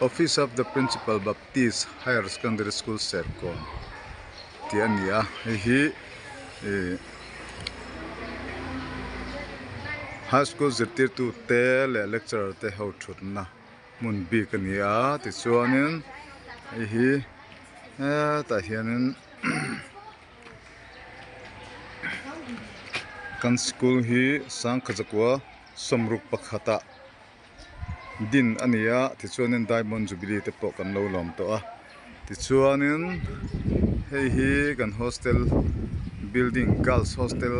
Office of the Principal Baptist Higher Secondary School Serkawn tih a ni a hei hi ihh high school zirtirtu te leh lecturer te ho thutna hmun bik a ni a tichuanin hei hi hetah hianin kan school hi sangkhatzakua sawmruk pakhatah din a ni a tichuanin diamond jubilee te pawh kan lo lawm tawh a tichuanin hei hi kan hostel building girls hostel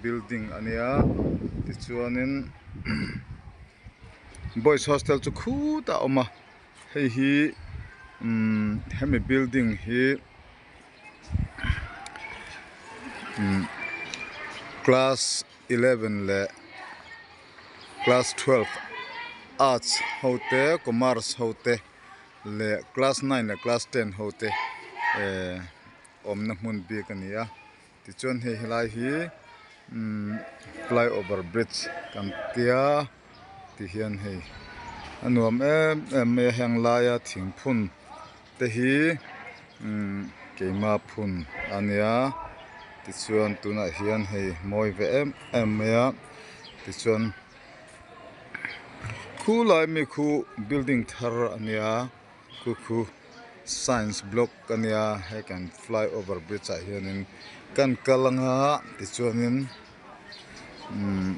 building a nia tichuanin boys hostel chu khutah a awm a hei hi umm hemi building hi. Class 11 leh class 12 arts ho te commerce ho te leh class 9 leh class 10 ho te eh awmna hmun bik a ni a tichuan hei helai hi umm flyover bridge kan tia ti hian hei a nuam em em mai a heng laia thingphun te hi umm keima phun a nia tichuan tunah hian hei mawi ve em em mai a tichuan khulai mi khu building thar a nia khu khu science block a nia hei kan fly over bridge ah hianin kan kal anga tichuanin umm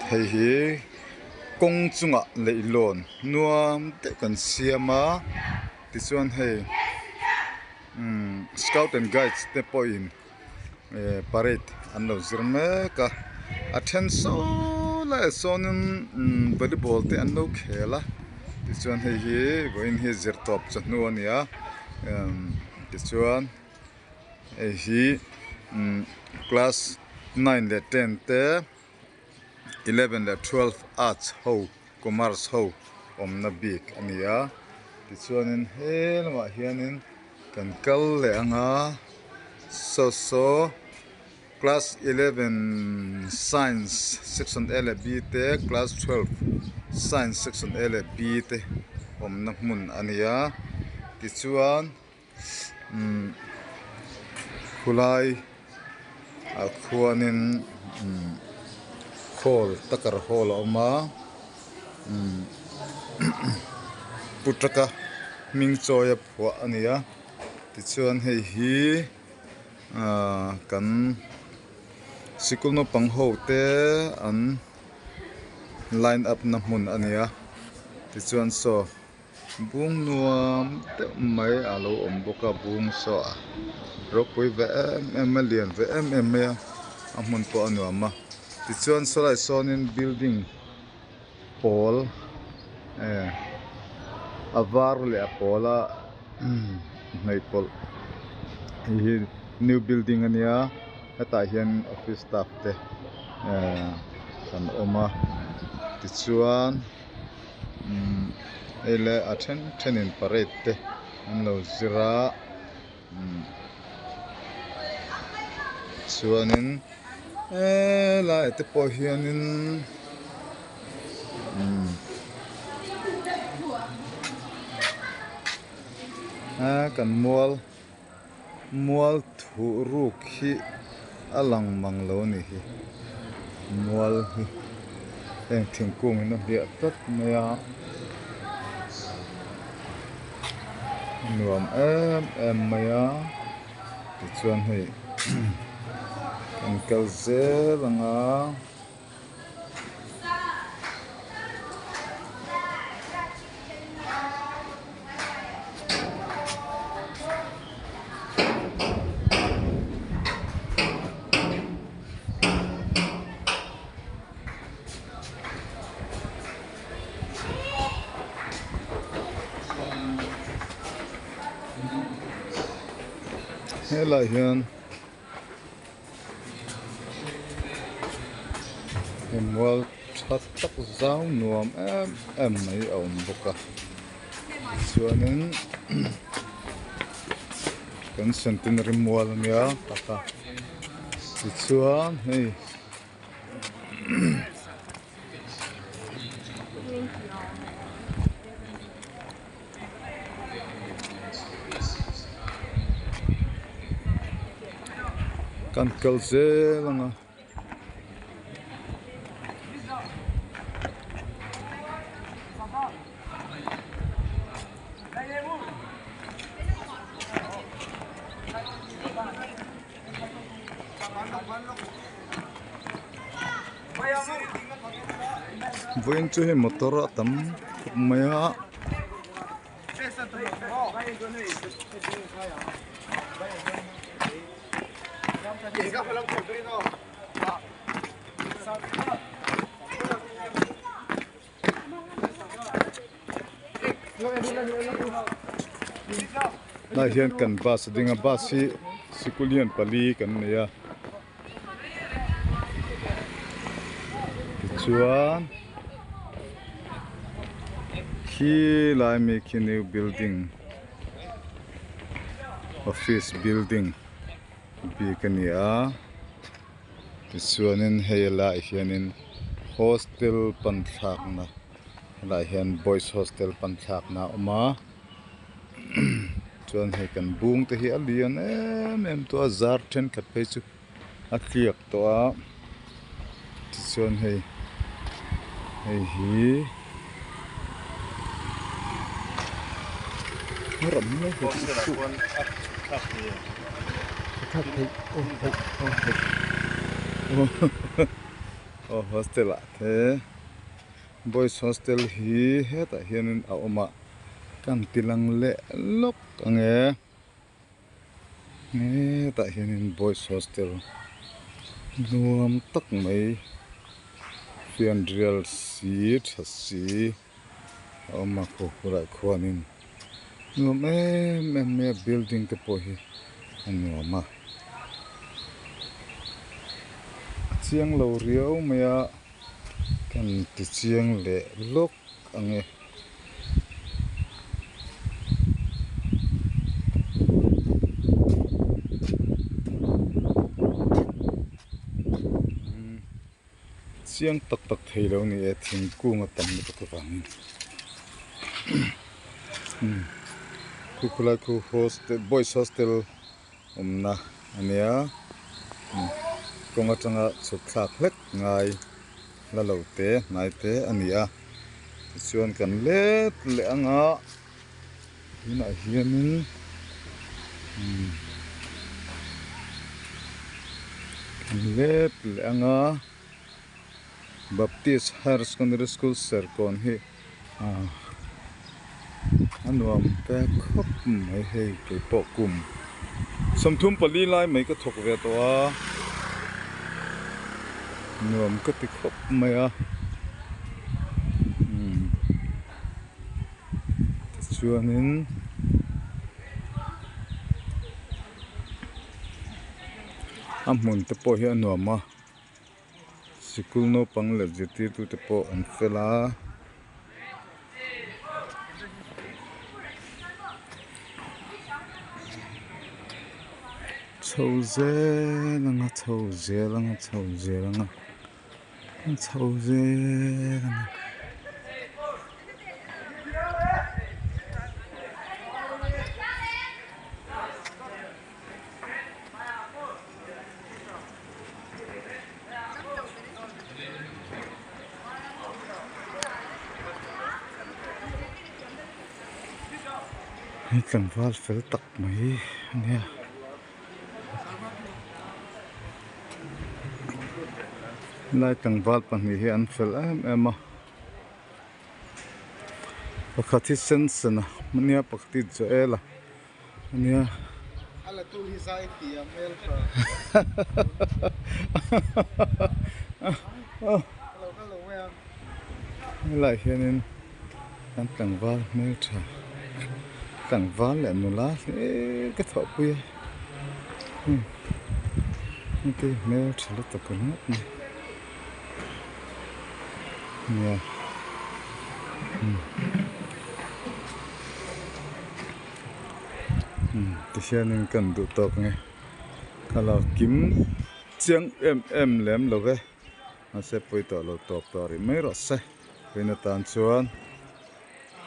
hei hi kawng chungah leihlawn nuam deuh kan siam a tichuan hei umm scout and guides te pawhin eh parade an lo zir mek a a then saw laiah sawnin umm volleyball te an lo khel a tichuan hei hi vawiin hi zirtawp chawhnu a ni a umm tichuan hei hi umm class nine leh ten te eleven leh twelve arts ho commerce ho awmna bik a ni a tichuanin he lamah hianin kan kal leh ang a saw saw class eleven science section a leh b te class twelve science section a leh b te awmna hmun a ni a tichuan. Umm khulai ah khuanin umm hall takar hall a awm a umm pu taka hming chawi a phuah a ni a tichuan hei hi ahh kan sikul naupang ho te an line up na hmun a ni a tichuan saw. Bung nuam deuh mai a lo awm bawk a bung saw a ropui ve em em a lian ve em em mai a a hmun pawh a nuam a tichuan sawlai sawnin building pawl eh a var leh a pawl a hnaih pawlh hei hi new building a nia hetah hian office staff te eh an awm a tichuan. Umm hei le a then thenin parade te an lo zir a umm chuanin helaiah te pawh hianin umm a kan mual mual thuh ruk hi a lang mang lo a ni hi mual hi heng thingkung in a hliah tlat mai a nuam em em mai a tichuan hei kan kal zel ang a. Helai hian Hei mual tha tak zau nuam em em mai a awm bawk a tichuanin kan centenary mual a nia tak a tichuan hei. Kan kal zel ang a. Vawiin chu hei motor a tam khawp mai a. Tunah hian kan bus a ding a bus hi sikul hian pali kan nei a tichuan khi lai mi khi new building office building bik a ni a tichuanin hei lai hianin hostel pan thlakna helaiah hian boys hostel pan thlakna a awm a chuan hei kan bung te hi a lian em em tawh a zar thenkhat phei chu a tliak tawh a tichuan hei hei hi aw hostel ah te boys hostel hi hetah hianin a awm a kan ti lang leh lawk ang e. Hetah hianin boys hostel nuam tak mai fianrial si tha si a awm a khaw bulah khuanin nuam em em mai a building te pawh hi a nuam a a chiang lo riau mai a kan ti chiang leh lawk ang e. Chiang tak tak thei lo ni e thingkung a tam lutuk avangin khu khulai khu hostel boys hostel awmna a nia kawng atanga chhuk thlak hlek ngai. La lo te hnai te a ni a tichuan kan let leh ang a tunah hianin umm kan let leh ang a Baptist Higher Secondary School Serkawn hi ah a nuam te khawp mai hei keipawh kum 34 lai mai ka thawk ve tawh a nuam ka ti khawp mai a umm tichuanin a hmun te pawh hi a nuam a. Sikul naupang leh zirtirtute pawh an fel a. Chho zel ang a chho zel ang a chho zel ang a chho zel ang a. Hei tlangval fel tak mai a nia helai tlangval pahnih hi an fel em em a pakhat hi sensen a ania pakhat hi joel a. Ania. A la tu hi zai ti a hmel tha. Lo kal lo mai a. Helaiah hianin kan tlangval hmeltha tlangval leh nula hle ka thawhpui a heti hmeltha lutuk ringawt mai nia. Tihianin kan duh tawk nge ka lo kim chiang em em lem lo ve mahse pawi tawh lo tawp tawh rih mai rawh se vawiin atan chuan.